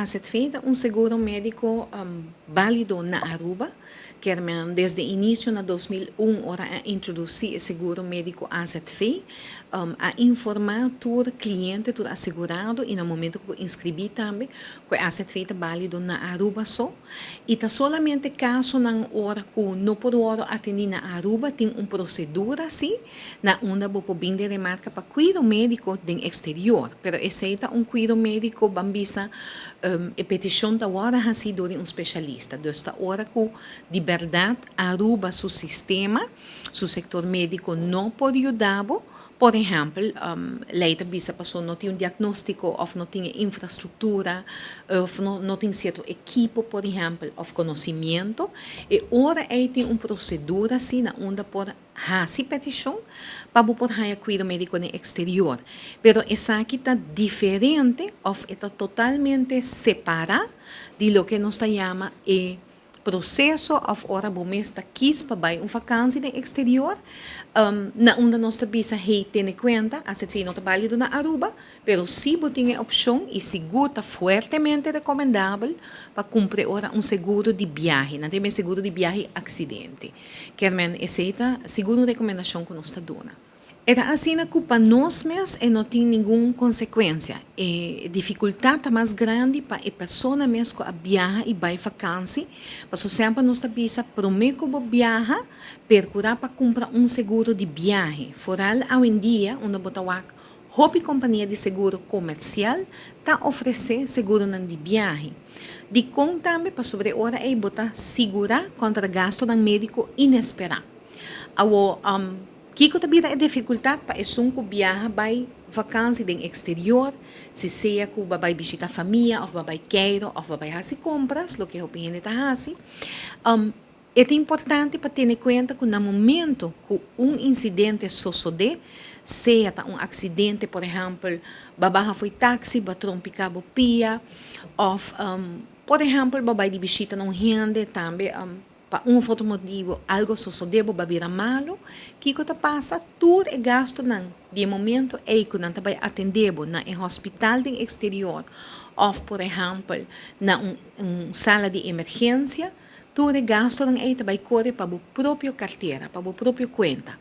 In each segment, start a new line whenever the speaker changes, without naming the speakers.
AZV ta un seguro medico valido na Aruba. Kiermen desde inicio na 2001, ora a introduci e seguro medico AZV, a informa tur cliente, tur asegurado y na momento cu inscribi tambe, cu AZV ta valido na Aruba so. Y ta solamente casonan ora cu no por wordo atendi na Aruba, tin un procedura asina, na unda bo por bin den remarca pa cuido medico den exterior. Pero esey ta un cuido medico, ban bisa, e peticion ta ora haci door un specialista. Dus ta ora cu di berdad Aruba su sistema, su sector medico no por yuda. Por ehempel, ley ta bisa paso no tin un diagnostico of no tin infrastructura of no tin cierto ekipo, por ehempel, of conocimento. E ora ey tin un procedura asina, na unda por haci peticion pa por haya cuido medico den exterior. Pero esaki ta diferente of ta totalmente separa di loke nos ta yama e proceso of ora bo mes ta kies pa bay un vakantie den exterior, na unda nos ta bisa: "Hey, tene cuenta, AZV no ta valido na Aruba, pero si bo tin e opcion y sigur ta fuertemente recomendabel pa cumpra ora un seguro di biahe, nan tin seguro di biahe accidente." Kiermen esey ta sigur un recomendacion cu nos ta duna. E ta asina cu pa nos mes e no tin ningun consecuencia. E dificultad ta mas grandi pa e persona mes cu a biaha y bay vakantie. Paso semper nos ta bisa: prome cu bo biaha, percura pa cumpra un seguro di biahe. Vooral hoy en dia, unda bo ta wak hopi compania di seguro comercial ta ofrece seguro di biahe. Dicon tambe? Pasobra ora ey bo ta sigura contra gastonan medico inespera. Awo, kico ta bira e dificultad pa esun cu biaha bay vakantie den exterior, si sea cu bay bishita famia, of bay keiro, of bay haci compras, loke hopi hende ta haci. E ta importante pa tene cuenta cu na momento cu un incidente sosode, sea un accidente, por ehempel, bo baha for di taxi, bo a trompica bo pia, of, por ehempel, bo a bay di bishita na un hende tambe, pa un of otro motibo, algo sosode, bo a bira malo, kico ta pasa? Tur e gastonan di momento ey cu nan ta bay atende bo na un hospital den exterior, of, por ehempel, na un sala di emergencia, tur e gastonan ey ta bay core pa bo propio cartera, pa bo propio cuenta.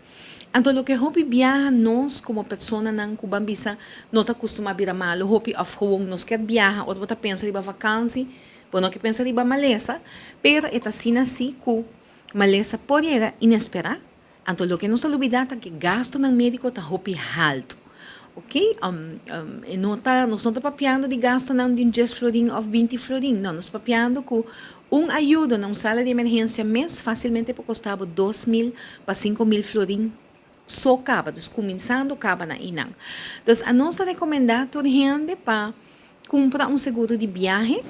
Anto, loke hopi biaha nos como personanan cu, ban bisa, no ta acostuma bira malo, hopi of gewoon nos kier biaha, of bo ta pensa riba vakantie, bo no kier pensa riba malesa, pero e ta asina si cu malesa por yega inespera. Anto, loke nos ta lubida ta cu gastonan medico ta hopi halto. Ok? No ta, nos no ta papiando di gastonan di 10 florin of 20 florin. No, nos ta papiando cu un ayudo na un sala di emergencia mes facilmente por costa 2 mil pa 5 mil florin so caba, dus cuminsando caba na einan. Dus nos ta recomenda tur hende pa cumpra un seguro di biahe.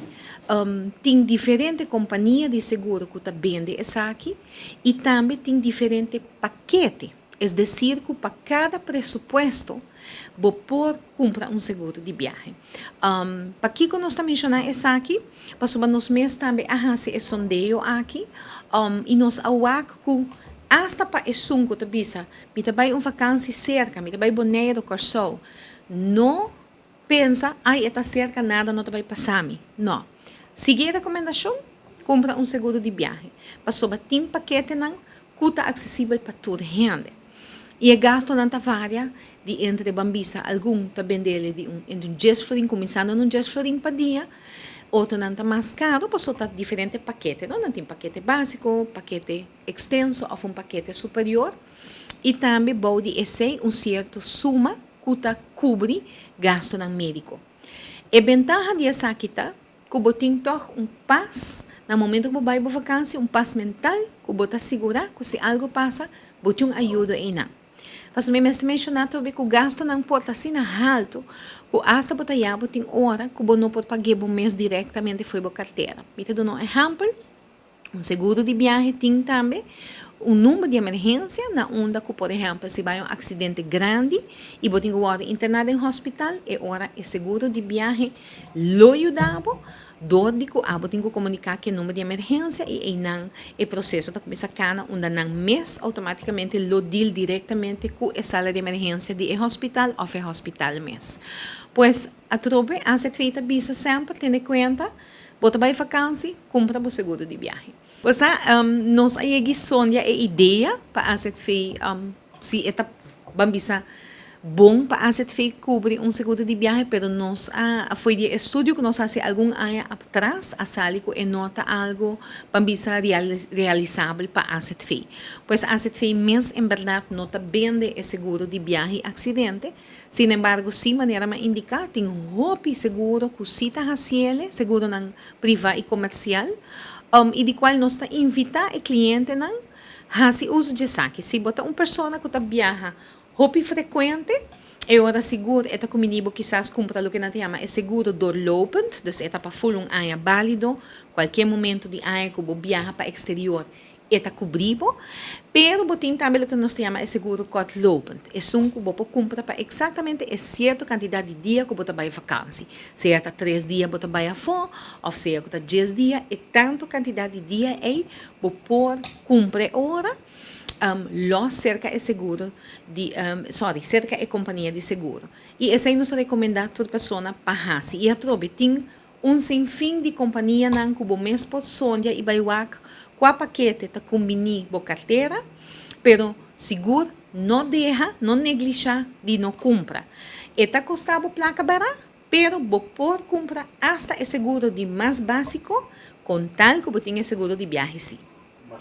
Tin diferente compania di seguro cu ta bende esaki y tambe tin diferente pakete. Es decir, cu pa cada presupuesto bo por cumpra un seguro di biahe. Pakico nos ta menciona esaki? Pasobra nos mes tambe a haci e sondeo aki y nos a wak cu hasta pa esun cu ta bisa: "Mi ta bay un vakantie cerca, mi ta bay Bonaire, Corsou." No pensa: "Ai, e ta cerca, nada no ta bay pasa mi." No. Sigui e recomendacion, cumpra un seguro di biahe. Pasobra tin paketenan cu ta accesibel pa tur hende. Y e gastonan ta varia di entre, ban bisa, algun ta bende di un entre un 10 florin, cuminsando na un 10 florin pa dia, otronan ta mas caro, pasobra ta diferente pakete, no? Nan tin pakete basico, pakete extenso of un pakete superior. Y tambe bou di esey un cierto suma cu ta cubri gastonan medico. E bentaha di esaki ta cu bo tin toch un paz na momento cu bo bay pa vakantie, un paz mental, cu bo ta sigura cu si algo pasa, bo tin un ayudo einan. Mas mi mester menciona tambe cu gastonan por ta asina halto, cu hasta bo ta ya bo tin ora cu bo no por paga bo mes directamente for di bo cartera. Mi ta duna un ehempel: un seguro di biahe tin tambe un number di emergencia na unda cu, por ehempel, si bay un accidente grandi y bo tin cu interna den hospital, e ora e seguro di biahe lo yuda bo, door di cu abo tin cu comunica cu e number di emergencia y einan e proceso ta cuminsa cana, unda nan mes automaticamente lo deal directamente cu e sala di emergencia di hospital of e hospital mes. Pues, atrobe, AZV ta bisa semper, tene cuenta, bo ta bay vakantie, cumpra bo seguro di biahe. Osea, nos a yega sondia e idea pa AZV, si e ta, ban bisa, bon pa AZV cubri un seguro di biahe, pero nos a for di estudio cu nos a haci algun aña atras, a sali cu e no ta algo, ban bisa, realisabel pa AZV. Pues AZV mes en berdad no ta bende e seguro di biahe accidente. Sin embargo, si manera m'a indica, tin hopi seguro cu si ta haciele, seguronan priva y comercial, y di cual nos ta invita e clientenan haci uso di esaki. Si bo ta un persona cu ta viaha hopi frecuente, e ora sigur e ta cumbini bo kisas cumpra loke nan ta yama e seguro doorlopend, dus e ta pa full un aña valido, cualkier momento di aña cu bo viaha pa exterior, e ta cubri bo, pero bo tin tambe loke nos ta yama e seguro kortlopend. Esun cu bo por cumpra pa exactamente e cierto cantidad di dia cu bo ta bay vakantie. Sea ta 3 dia bo ta bay afo, of sea cu ta 10 dia, e tanto cantidad di dia ey bo por cumpra ora los cerca e seguro di, sorry, cerca e compania di seguro. Y esey nos ta recomenda tur persona pa hasi. Y atrobe tin un sinfin di companianan cu bo mes por sondia y bay wak cua pakete ta cumbini bo cartera, pero sigur no deha, no neglisha di no cumpra. E ta costa bo placa bara, pero bo por cumpra hasta e seguro di mas basico, cu tal cu bo tin e seguro di biahe si.